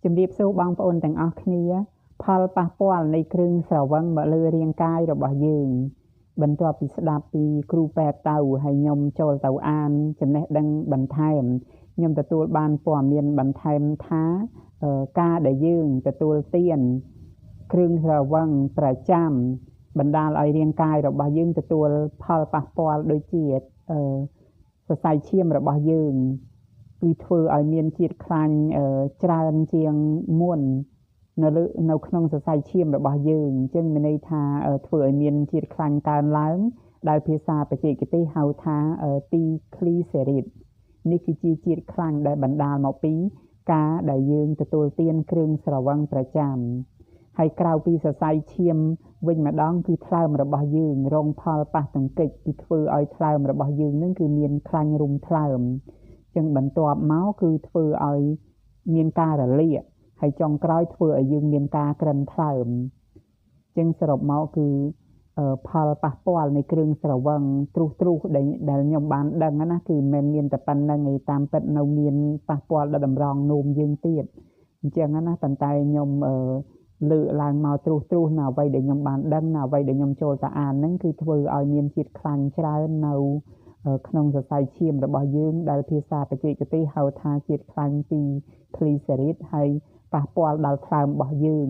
ជំរាបសួរបងប្អូនទាំងអស់គ្នា ផលប៉ះពាល់នៃគ្រឿងស្រវឹងមកលើរាងកាយរបស់យើង បន្ទាប់ពីស្ដាប់ពីគ្រូពេទ្យទៅហើយខ្ញុំចូលទៅអានចំណេះដឹងបន្ថែមខ្ញុំទទួលបានព័ត៌មានបន្ថែមថាការដែលយើងទទួលទានគ្រឿងស្រវឹងប្រចាំបណ្ដាលឲ្យរាងកាយរបស់យើងទទួលផលប៉ះពាល់ដូចជាសរសៃឈាមរបស់យើងគឺធ្វើឲ្យមានជាតិខ្លាញ់ច្រើនជាងមុននៅក្នុងសរសៃឈាមរបស់យើងអញ្ចឹងមានន័យថាធ្វើឲ្យមានជាតិខ្លាញ់កើនឡើងដែលភាសាបច្ចេកទេសហៅថាទីក្លីសេរីតនេះគឺជាជាតិខ្លាញ់ដែលបណ្ដាលមកពីការដែលយើងទទួលទានគ្រឿងស្រវឹងប្រចាំហើយក្រៅពីសរសៃឈាមវិញម្ដងគឺថ្លើមរបស់យើងរងផលប៉ះទង្គិចគឺធ្វើឲ្យថ្លើមរបស់យើងនឹងគឺមានខ្លាញ់រុំថ្លើមចឹងបន្ទាប់មកគឺធ្វើឲ្យមានការរលាកហើយចុងក្រោយធ្វើឲ្យយើងមានការក្រិនថ្លើមចឹងសរុបមកគឺផលប៉ះពាល់នៃគ្រឿងស្រវឹងទ្រុសទ្រុសដែលខ្ញុំបានដឹងណាគឺមិនមែនមានតែប៉ុណ្្នឹងឯតាមពិតនៅមានប៉ះពាល់ដល់តម្រងនោមយើងទៀតអញ្ចឹងណាប៉ុន្តែខ្ញុំលើកឡើងមកទ្រុសទ្រុសនៅអ្វីដែលខ្ញុំបានដឹងនៅអ្វីដែលខ្ញុំចូលទៅអានហ្នឹងគឺធ្វើឲ្យមានជាតិខ្លាញ់ច្រើននៅក្នុងសរសៃឈាមរបស់យើងដែលភាសាបច្ចេកទេសហៅថាជាតិខ្លាញ់ទីក្លីសេរីតហើយប៉ះពាល់ដល់ថ្លើមរបស់យើង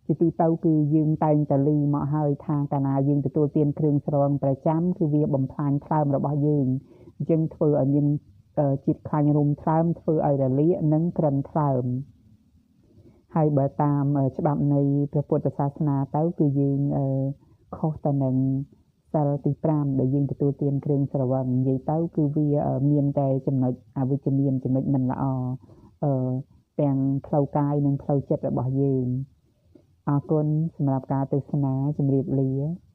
ជាទូទៅគឺយើងតែងតែឮមកហើយថាកាលណាយើងទទួលទានគ្រឿងស្រវឹងប្រចាំគឺវាបំផ្លាញថ្លើមរបស់យើងអញ្ចឹងធ្វើឲ្យមានជាតិខ្លាញ់រុំថ្លើមធ្វើឲ្យរលាកនិងក្រិនថ្លើមហើយបើតាមច្បាប់នៃព្រះពុទ្ធសាសនាទៅគឺយើងខុសទៅនឹងសិលទី5ដែលយើងទទួលទានគ្រឿងស្រវឹងនិយាយទៅគឺវាមានតែចំណុចអវិជ្ជមានចំណុចមិនល្អទាំងផ្លូវកាយនិងផ្លូវចិត្តរបស់យើងអរគុណសម្រាប់ការទស្សនាជម្រាបលា។